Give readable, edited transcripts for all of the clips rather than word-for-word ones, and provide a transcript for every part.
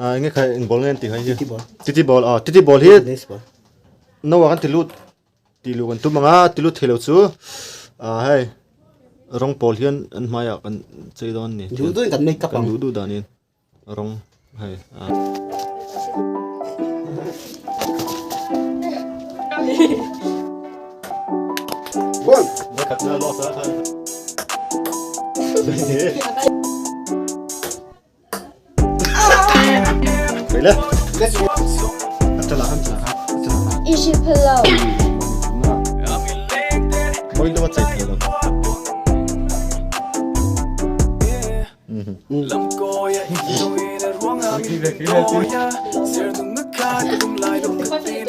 Ah enge kha eng ball nge an tih kha hi? Titi ball. Titi ball ah titi ball hi no ah kan ti lut ti luh kan tum ang a ti lut thei lo chu ah hei rawng pawl hian an hmaiah kan chei dawn a ni. Duh duhin kan make up ang. Kan duh duh danin rawng hei ah.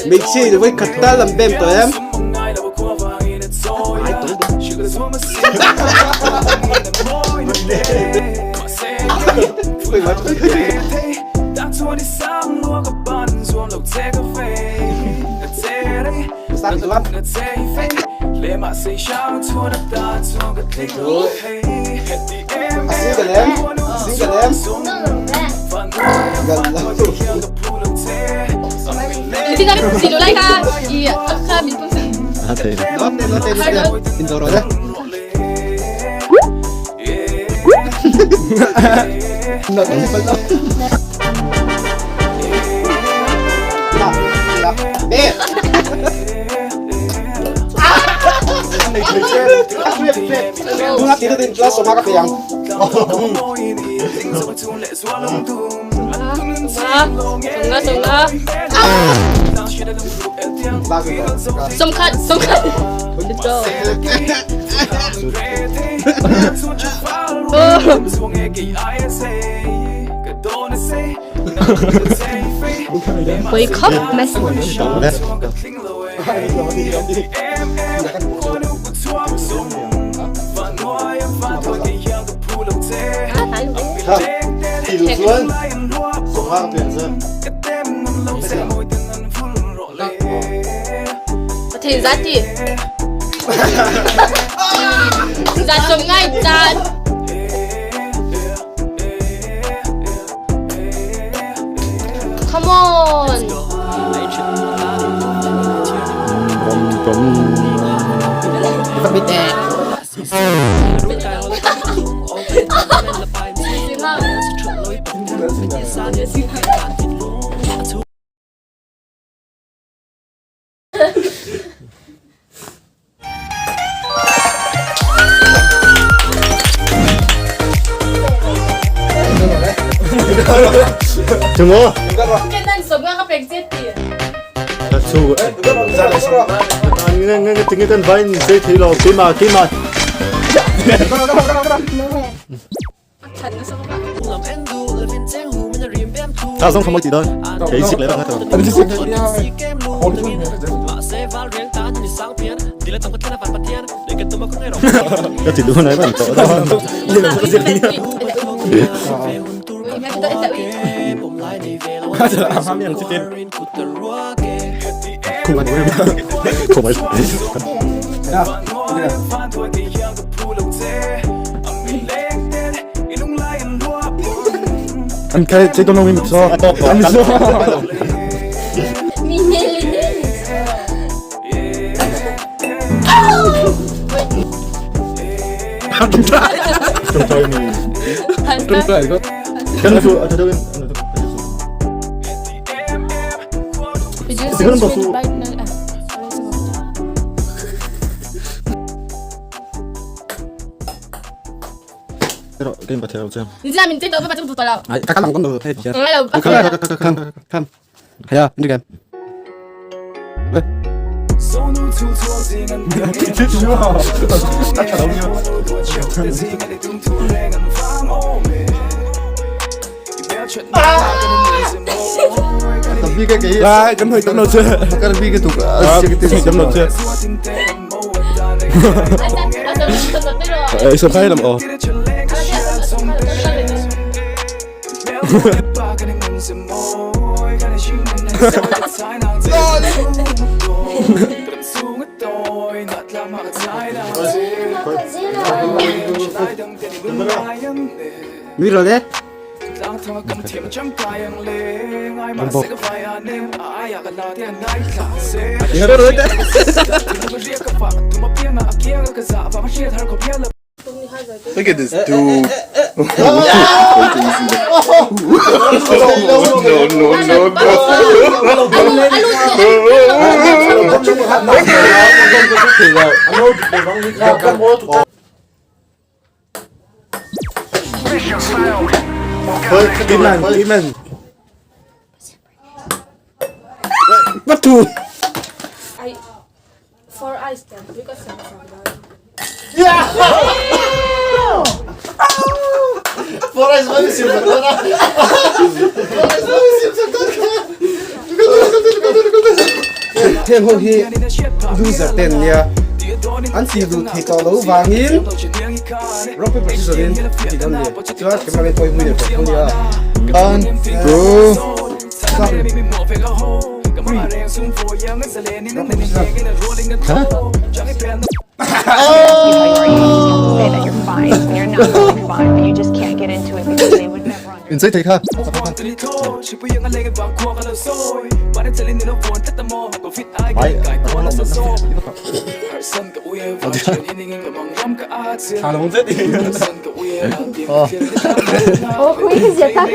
Hmeichhia in vawi khat tal an bem tawh em? Sawmkhat, sawmkhat. Let's go. Pui khawp mai. Pathian zat ti. Zat som ngai caan. Come on. Tungo. Kenan som nga ka pek zet ti. Chu. Nge nge tinge kan vain sei thei lo keima keima. Ta zong khamai ti don. Kei sik le ra ta. Ka ti du nai ban to da. Không ăn không ăn. An kai che don mi so. An so. Kan chu a thadawin. Lại chấm hơi chấm đầu chưa? Chấm đầu chưa? Ê, sao thấy làm ồ. Nui rồi đấy. An bawk. Look at this dude. No, no, no, no. Kim man, Kim man. Bắt thù. I four eyes then because I'm Four eyes ba sim sak na. Four eyes ba sim sak na. Then ho hi loser ten nia an si lu thei to lo wangin rock paper scissors in ti don ni chuan cameraman pawh hi mui leh tawh nia. One, two, Say that you're fine when you're not really fine, but you just can't get into it because they would never understand. In sei thei kha. Mai. Oh, quiz ya ta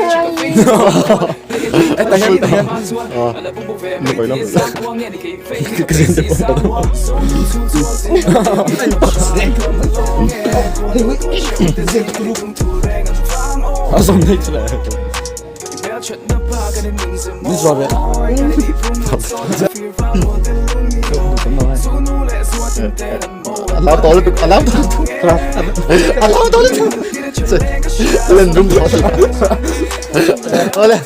Ê, tại hian, tại hian. A zawm nei chu le. Ni zuwa ve. A lau tawh lutuk, a lau tawh lutuk. A lau tawh lutuk. Len rum tawh lutuk. Awle.